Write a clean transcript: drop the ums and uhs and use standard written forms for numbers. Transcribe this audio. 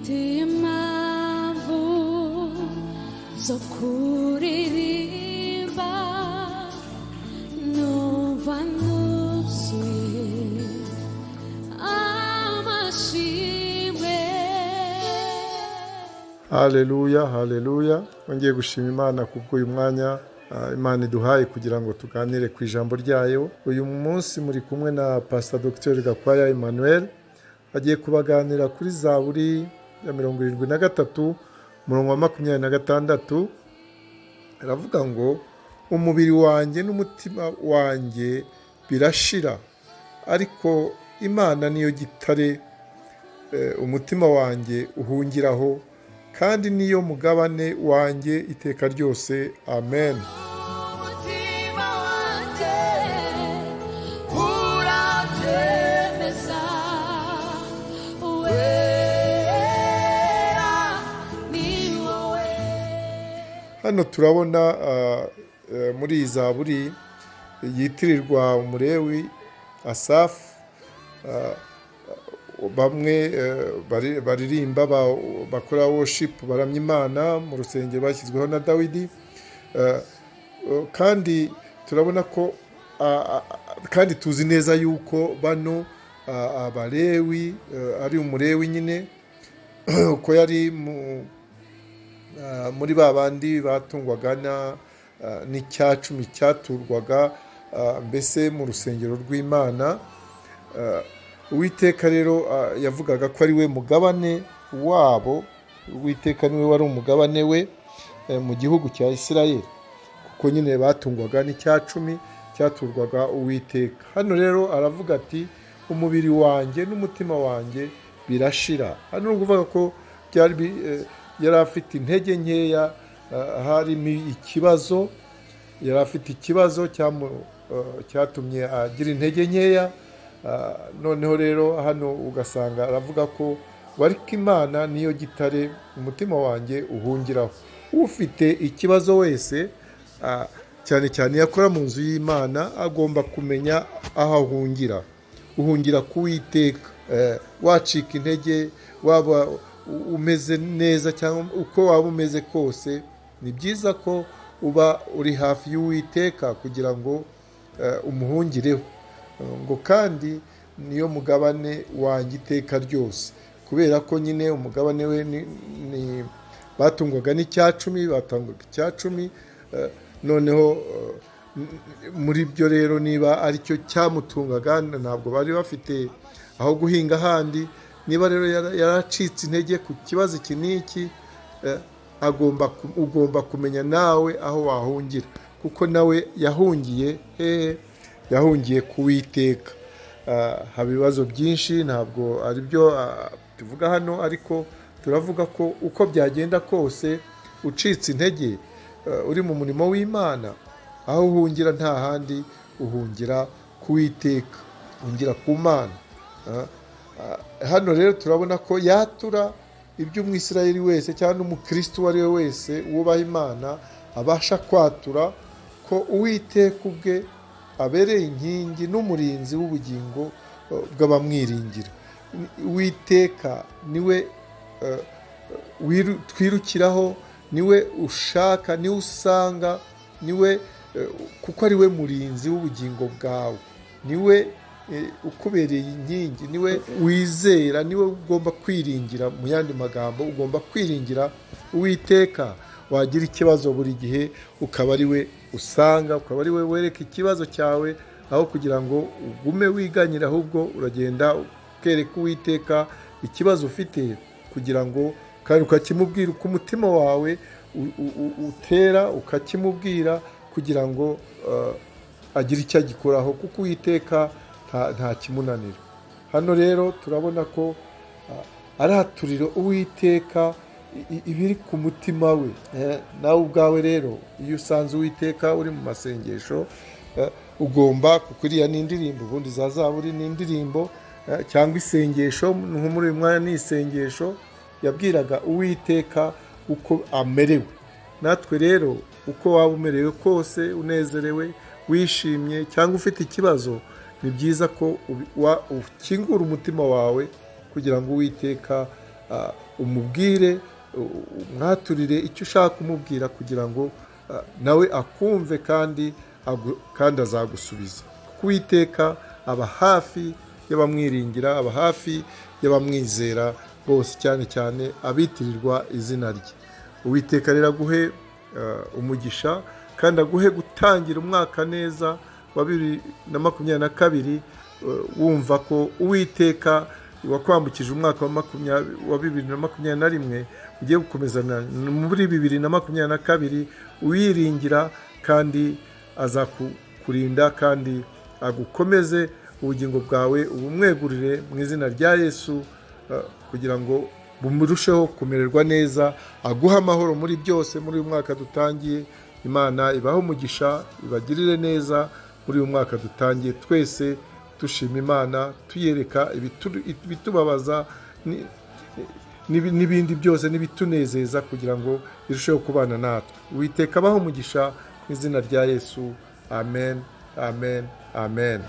Nifitiye impamvu zo kuririmba, numva nuzuye amashimwe. Haleluya, haleluya! Nongeye gushima Imana kubw'uyu mwanya Imana iduhaye kugira ngo tuganire ku ijambo ryayo. Uyu munsi muri kumwe na Pastor Dr Gakwaya Emmanuel, agiye kubaganira kuri Zaburi ya 73, umurongo wa 26. Aravuga ngo: "Umubiri wanjye n'umutima wanjye birashira, ariko Imana niyo gitare umutima wanjye uhungiraho, kandi niyo mugabane wanjye iteka ryose. Amen." Umutima wanjye urabyemeza, wera ni wowe. Hano turabona muri iyi zaburi yitirirwa Umurewi Asafu, bamwe baririmba, bakora worship, baramya Imana mu rusengero bashyizweho na Dawidi. Kandi turabona ko kandi tuzi neza yuko bano Abalewi, ari Umurewi nyine, uko yari muri ba bandi batungwaga n'icyacumi cyaturwaga mbese mu rusengero rw'Imana. Uwiteka rero yavugaga ko ari we mugabane wabo. Uwiteka niwe wari umugabane we mu gihugu cya Isirayeli, kuko nyine batungwaga n'icyacumi cyaturwaga Uwiteka. Hano rero aravuga ati: "Umubiri wanjye n'umutima wanjye birashira." Hano ni ukuvuga ko yari afite intege nkeya, harimo ikibazo, yari afite ikibazo cyatumye agira intege nkeya. Noneho rero hano ugasanga aravuga ko ariko Imana niyo gitare umutima wanjye uhungiraho. Ufite ikibazo wese, cyane cyane iyo akora mu nzu y'Imana, agomba kumenya aho ahungira. Uhungira ku Witeka. Wacika intege, waba umeze neza cyangwa uko waba umeze kose, ni byiza ko uba uri hafi y'Uwiteka kugira ngo umuhungireho. Ngo kandi niyo mugabane wanjye iteka ryose, kubera ko nyine umugabane we ni batungwaga n'icyacumi, batangwaga icyacumi. Noneho muri byo rero, niba aricyo cyamutungaga, ntabwo bari bafite aho guhinga handi. Niba rero yaracitse intege ku kibazo iki n'iki, ugomba kumenya nawe aho wahungira, kuko nawe yahungiye hehe? Yahungiye ku Witeka. Haba ibibazo byinshi, ntabwo ari byo tuvuga hano, ariko turavuga ko uko byagenda kose, ucitse intege uri mu murimo w'Imana, aho uhungira nta handi, uhungira ku Witeka, uhungira ku Mana. Hano rero turabona ko yatura ibyo Umwisirayeli wese cyangwa umukristo uwo ari we wese wubaha Imana abasha kwatura, ko Uwiteka ubwe abereye inkingi n'umurinzi w'ubugingo bw'abamwiringira. Uwiteka niwe twirukiraho, niwe ushaka, niwe usanga, niwe kuko ari we murinzi w'ubugingo bwawe, niwe ukubereye inkingi, niwe wizera, niwe ugomba kwiringira. Mu yandi magambo, ugomba kwiringira Uwiteka. Wagira ikibazo, buri gihe ukaba ari we usanga, ukaba ari we wereka ikibazo cyawe, aho kugira ngo ugume wiganyira, ahubwo uragenda ukereka Uwiteka ikibazo ufite, kugira ngo kandi ukakimubwira uko umutima wawe utera, ukakimubwira kugira ngo agire icyo agikoraho, kuko Uwiteka nta kimunanira. Hano rero turabona ko araturira Uwiteka ibiri ku mutima we. Nawe ubwawe rero, iyo usanze Uwiteka uri mu masengesho, ugomba, kuko iriya ni indirimbo, ubundi za zaburi ni indirimbo cyangwa isengesho. Nko muri uyu mwanya ni isengesho, yabwiraga Uwiteka uko amerewe. Natwe rero, uko waba umerewe kose, unezerewe, wishimye cyangwa ufite ikibazo, ni byiza ko ukingura umutima wawe kugira ngo Uwiteka Umubwire, umwaturire icyo ushaka kumubwira kugira ngo nawe akumve, kandi azagusubiza, kuko Uwiteka aba hafi y'abamwiringira, aba hafi y'abamwizera bose, cyane cyane abitirirwa izina rye. Uwiteka rero aguhe umugisha kandi aguhe gutangira umwaka neza wa 2022, wumva ko Uwiteka wakwambukije umwaka wa 2021 ugiye gukomezana muri 2022 uwiringira, kandi azakurinda kandi agukomeze. Ubugingo bwawe ubumwegurire mu izina rya Yesu, kugira ngo bumurusheho kumererwa neza, aguhe amahoro muri byose muri uyu mwaka dutangiye. Imana ibahe umugisha, ibagirire neza muri uyu mwaka dutangiye twese dushima Imana, tuyereka ibitubabaza n'ibindi byose n'ibitunezeza, kugira ngo irusheho kubana natwe. Uwiteka abahe umugisha mu izina rya Yesu. Amen, amen, amen.